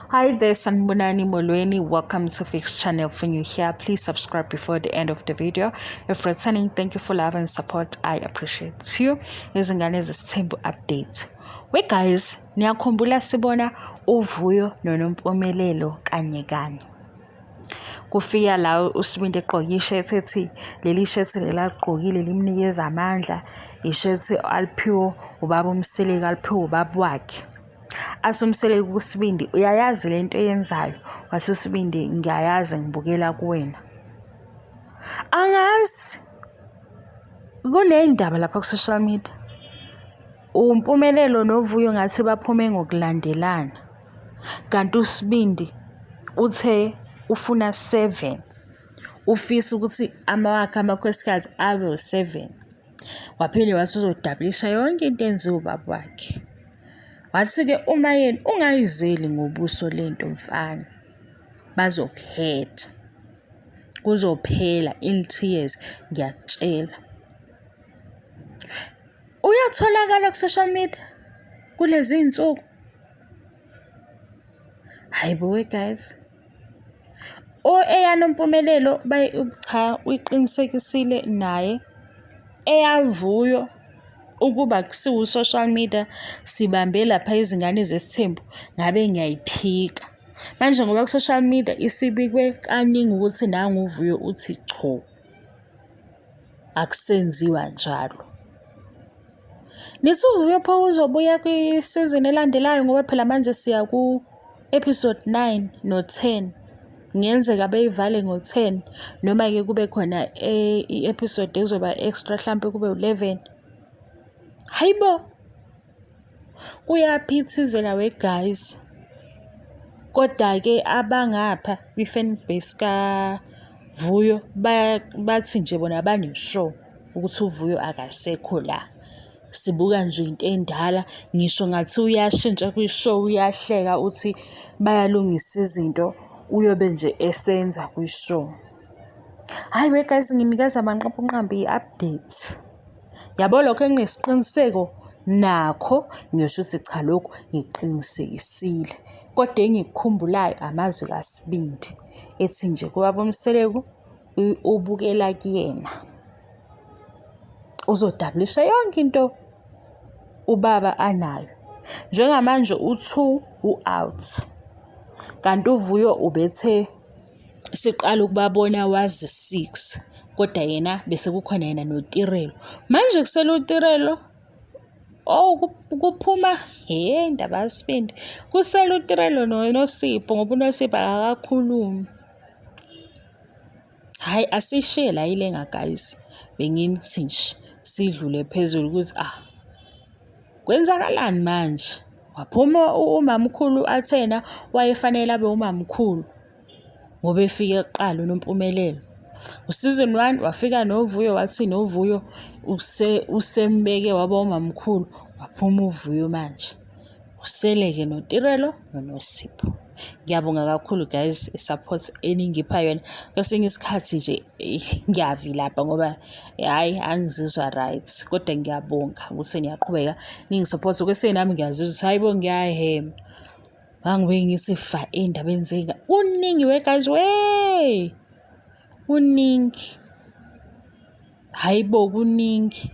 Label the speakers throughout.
Speaker 1: Hi there, Sanibonani Molweni. Welcome to Fix Channel. For new here, please subscribe before the end of the video. If returning, thank you for love and support. I appreciate you. Izingane zesithembu update. We guys, niyakhumbula sibona uVuyo noNompumelelo kanye kanye. Kufika la uSibindi egqoke ishethi ethi leli shethi leli aligqokile limnikeza amandla, ishethi aliphiwe ubaba uMseleku, aliphiwe ubaba wakhe. Athi uMseleku kuSibindi, uyayazi le nto oyenzayo? Wathi uSibindi, ngiyayazi ngibukela kuwena. Angazi, kuney'ndaba lapha ku-social media. UMpumelelo noVuyo ngathi baphume ngokulandelana. Kanti uSibindi uthe ufuna 7. Ufisa ukuthi amawakhe amakhosikazi abe u-7. Waphinde wathi uzodabulisha yonke into enziwe ubaba wakhe. Wathi-ke uma yena ungayizeli ngobuso lento mfana, bazokhetha. Kuzophela in tears ngiyakutshela. Uyatholakala ku-social media kulezi iy'nsuku. Hhayi bo we guys. EyaNompumelelo cha uyiqinisekisile naye. EyaVuyo ukuba kusiwu-social media sibambe lapha izingane zesithembu ngabe ngiyayiphika. Manje ngoba ku-social media isibikwe kaningi ukuthi nangu uVuyo uthi cho, akusenziwa njalo. Nithi uVuyo pho uzobuya kwisizini elandelayo ngoba phela manje siya ku-episode 9 no-10. Kungenzeka beyivale ngo-10 noma-ke kube khona i-episode ezoba extra hlampe kube u-11. Hayi bo, kuyaphithizela we guys. Koda-ke abangapha kwi-fan base kaVuyo bathi nje bona bane-sure ukuthi uVuyo akasekho la. Sibuka nje into endala, ngisho ngathi uyashintsha kwi-show uyahleka uthi bayalungisa izinto, uyobe nje esenza kwi-show. Hhayi we guys, nginikeza amanqampunqampu i-update. Yabo lokho enginesiqiniseko nakho ngiyosho ukuthi cha lokhu ngiqinisekisile. Kodwa engikukhumbulayo amazwi kaSibindi ethi nje kubaba uMseleku ubukela kuyena. Uzodabulisha yonke into ubaba anayo. Njengamanje u-two u-out, kanti uVuyo ubethe siqala ukubabona wazi 6 kodwa yena bese kukhona yena noTirelo. Manje kusele uTirelo, oh kuphuma he indaba yaSibindi. Kusele uTirelo noNosipho ngoba uNosipho akakakhulumi. Hhayi asishiye la ilenga guys, bengithi nje sidlule phezulu ukuthi ah kwenzakalani manje? Waphuma umamkhulu athena wayefanele abe umamkhulu ngoba efike kuqala uNompumelelo. U-season 1 wafika noVuyo wathi noVuyo usembeke waba umamkhulu, waphuma uVuyo manje. Usele-ke noTirelo noNosipho. Ngiyabonga kakhulu guys i-support eningipha yona. Kwesinye isikhathi nje ngiyavilapha ngoba hhayi angizizwa right, kodwa ngiyabonga ukuthi niyaqhubeka ningi-support. Kwesinye nami ngiyazizwa ukuthi hhayi bo ngiyahhema. Mangibuye ngithi fa ey'ndabeni zey'ngane, kuningi we guys we, kuningi. Hhayi bo kuningi.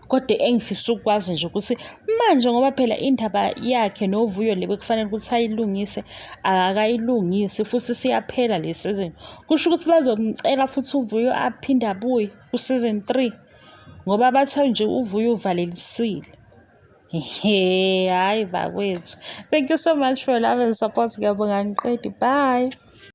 Speaker 1: Kodwa engifisa ukukwazi nje ukuthi manje ngoba phela indaba yakhe noVuyo le bekufanele ukuthi ayilungise, akakayilungisi futhi siyaphela le season. Kusho ukuthi bazomcela futhi uVuyo aphinde abuye ku-season 3 ngoba bathe nje uVuyo uvalelisile. Hhe, hhayi bakwethu. Thank you so much for your love and support. Ngiyabonga angiqedi. Bye.